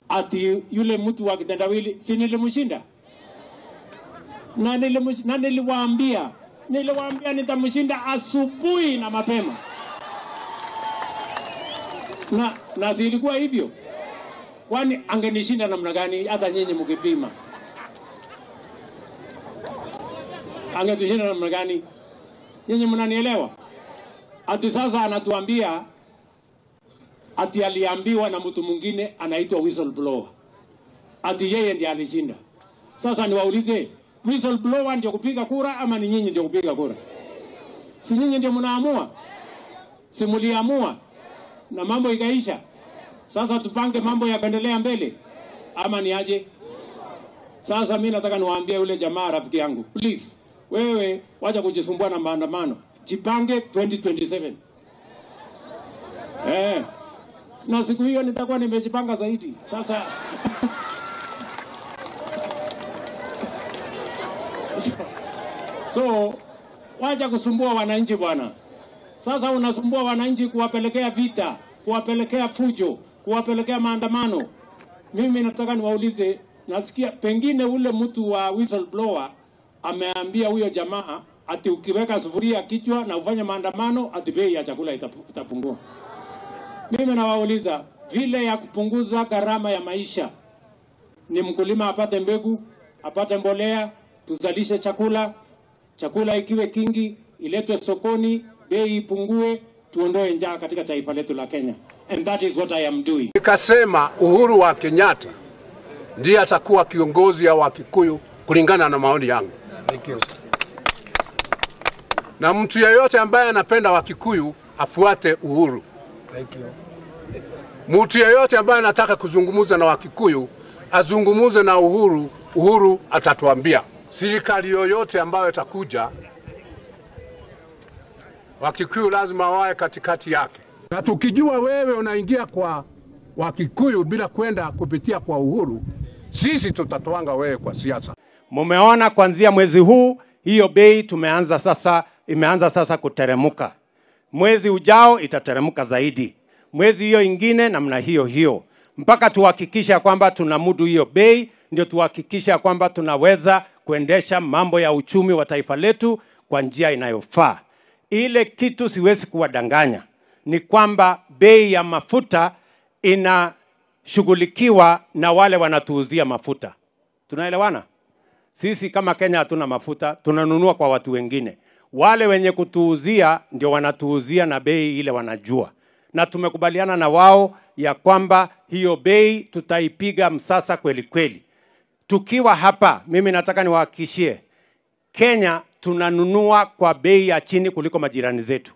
Ati yule mtu wa kitendawili, si nilimshinda? Na niliwaambia nitamshinda asubuhi na mapema. Na ilikuwa hivyo. Kwani angenishinda namna gani hata nyinyi mkipima? Angetushinda namna gani? Nyinyi mnanielewa? Ati sasa anatuambia ati aliambiwa na mtu mwingine anaitwa whistleblower. Ati yeye ndiye alishinda. Sasa niwaulize, whistleblower ndio kupiga kura ama ni nyinyi ndio kupiga kura? Si nyinyi ndio mnaamua? Si mliamua? Na mambo ikaisha. Sasa tupange mambo ya kuendelea mbele ama ni aje? Sasa mimi nataka niwaambie yule jamaa rafiki yangu, please, wewe wacha kujisumbua na maandamano. Jipange 2027. Na siku hiyo nitakuwa nimejipanga zaidi. Sasa so wacha kusumbua wananchi bwana. Sasa unasumbua wananchi kuwapelekea vita, kuwapelekea fujo, kuwapelekea maandamano. Mimi nataka niwaulize, nasikia pengine ule mtu wa whistleblower ameambia huyo jamaa ati ukiweka sufuria kichwa na ufanye maandamano ati bei ya chakula itapungua. Mimi nawauliza, vile ya kupunguza gharama ya maisha ni mkulima apate mbegu, apate mbolea, tuzalishe chakula, chakula ikiwe kingi, iletwe sokoni, bei ipungue, tuondoe njaa katika taifa letu la Kenya. And that is what I am doing. Nikasema Uhuru wa Kenyatta ndiye atakuwa kiongozi wa Kikuyu kulingana na maoni yangu. Thank you. Na mtu yeyote ambaye anapenda Wakikuyu afuate Uhuru. Thank you. Mtu yeyote ambaye anataka kuzungumza na Wakikuyu azungumuze na Uhuru, Uhuru atatuambia. Serikali yoyote ambayo itakuja, Wakikuyu lazima wawe katikati yake. Na tukijua wewe unaingia kwa Wakikuyu bila kwenda kupitia kwa Uhuru, sisi tutatwanga wewe kwa siasa. Mumeona kuanzia mwezi huu hiyo bei tumeanza sasa, imeanza sasa kuteremuka. Mwezi ujao itateremuka zaidi. Mwezi hiyo ingine namna hiyo hiyo. Mpaka tuhakikisha kwamba tunamudu hiyo bei, ndio tuhakikisha kwamba tunaweza kuendesha mambo ya uchumi wa taifa letu kwa njia inayofaa. Ile kitu siwezi kuwadanganya ni kwamba bei ya mafuta inashughulikiwa na wale wanatuuzia mafuta. Tunaelewana? Sisi kama Kenya hatuna mafuta, tunanunua kwa watu wengine. Wale wenye kutuuzia ndio wanatuuzia na bei ile wanajua. Na tumekubaliana na wao ya kwamba hiyo bei tutaipiga msasa kweli kweli. Tukiwa hapa, mimi nataka niwahakikishie, Kenya tunanunua kwa bei ya chini kuliko majirani zetu.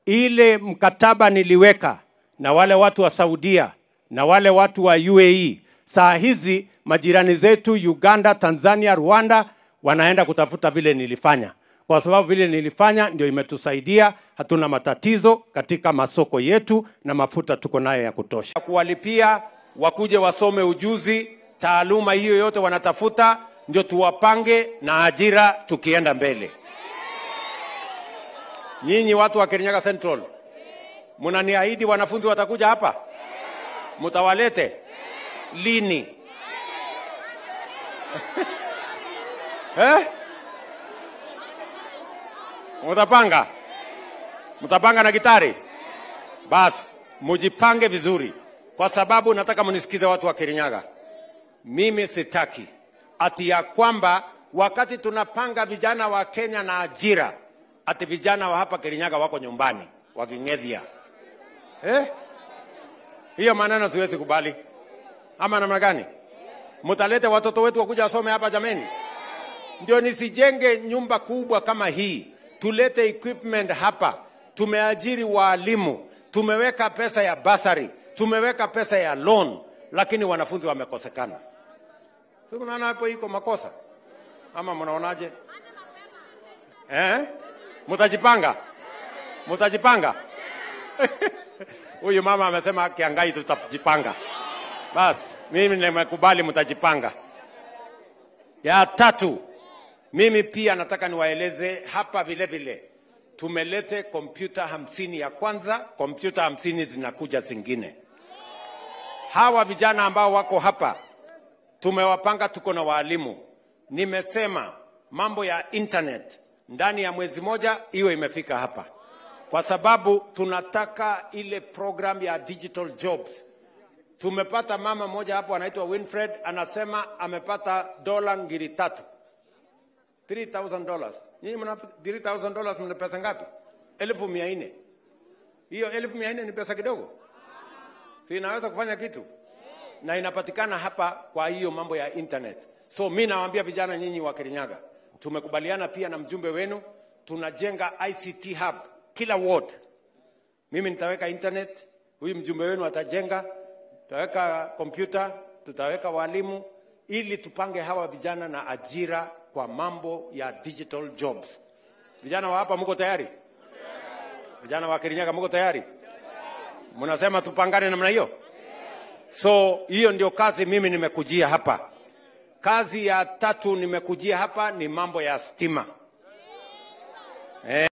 Ile mkataba niliweka na wale watu wa Saudia na wale watu wa UAE, saa hizi majirani zetu Uganda, Tanzania, Rwanda wanaenda kutafuta vile nilifanya. Kwa sababu vile nilifanya ndio imetusaidia, hatuna matatizo katika masoko yetu na mafuta tuko nayo ya kutosha. Kuwalipia wakuje wasome ujuzi, taaluma hiyo yote wanatafuta, ndio tuwapange na ajira tukienda mbele. Nyinyi watu wa Kirinyaga Central, mnaniahidi wanafunzi watakuja hapa? Mtawalete? Lini? Eh? Mutapanga? Mutapanga na gitari? Bas, mujipange vizuri. Kwa sababu nataka mnisikize watu wa Kirinyaga. Mimi sitaki ati ya kwamba wakati tunapanga vijana wa Kenya na ajira, ati vijana wa hapa Kirinyaga wako nyumbani waking'ethia. Eh? Hiyo maneno siwezi kubali. Ama namna gani? Mtalete watoto wetu wakuja wasome hapa jameni? Ndio nisijenge nyumba kubwa kama hii. Tulete equipment hapa. Tumeajiri walimu, tumeweka pesa ya basari, tumeweka pesa ya loan, lakini wanafunzi wamekosekana. Sio unaona hapo iko makosa? Ama mnaonaje? Eh? Mtajipanga? Mtajipanga? Huyu mama amesema Kiangai tutajipanga. Bas, mimi nimekubali mtajipanga. Ya tatu, mimi pia nataka niwaeleze hapa vile vile. Tumelete kompyuta 50 ya kwanza, kompyuta 50 zinakuja zingine. Hawa vijana ambao wako hapa tumewapanga, tuko na walimu. Nimesema mambo ya internet ndani ya mwezi moja iwe imefika hapa, kwa sababu tunataka ile program ya digital jobs. Tumepata mama moja hapo anaitwa Winfred, anasema amepata dola 3,000, $3,000. Nyinyi mna $3,000, mna pesa ngapi? 1,400. Hiyo 1,400 ni pesa kidogo? Si inaweza kufanya kitu? Na inapatikana hapa kwa hiyo mambo ya internet. So mi nawaambia vijana nyinyi wa Kirinyaga, tumekubaliana pia na mjumbe wenu, tunajenga ICT hub kila ward. Mimi nitaweka internet, huyu mjumbe wenu atajenga, tutaweka kompyuta, tutaweka walimu, ili tupange hawa vijana na ajira kwa mambo ya digital jobs. Vijana wa hapa mko tayari? Vijana wa Kirinyaga mko tayari? Mnasema tupangane namna hiyo? So hiyo ndio kazi mimi nimekujia hapa. Kazi ya tatu nimekujia hapa ni mambo ya stima.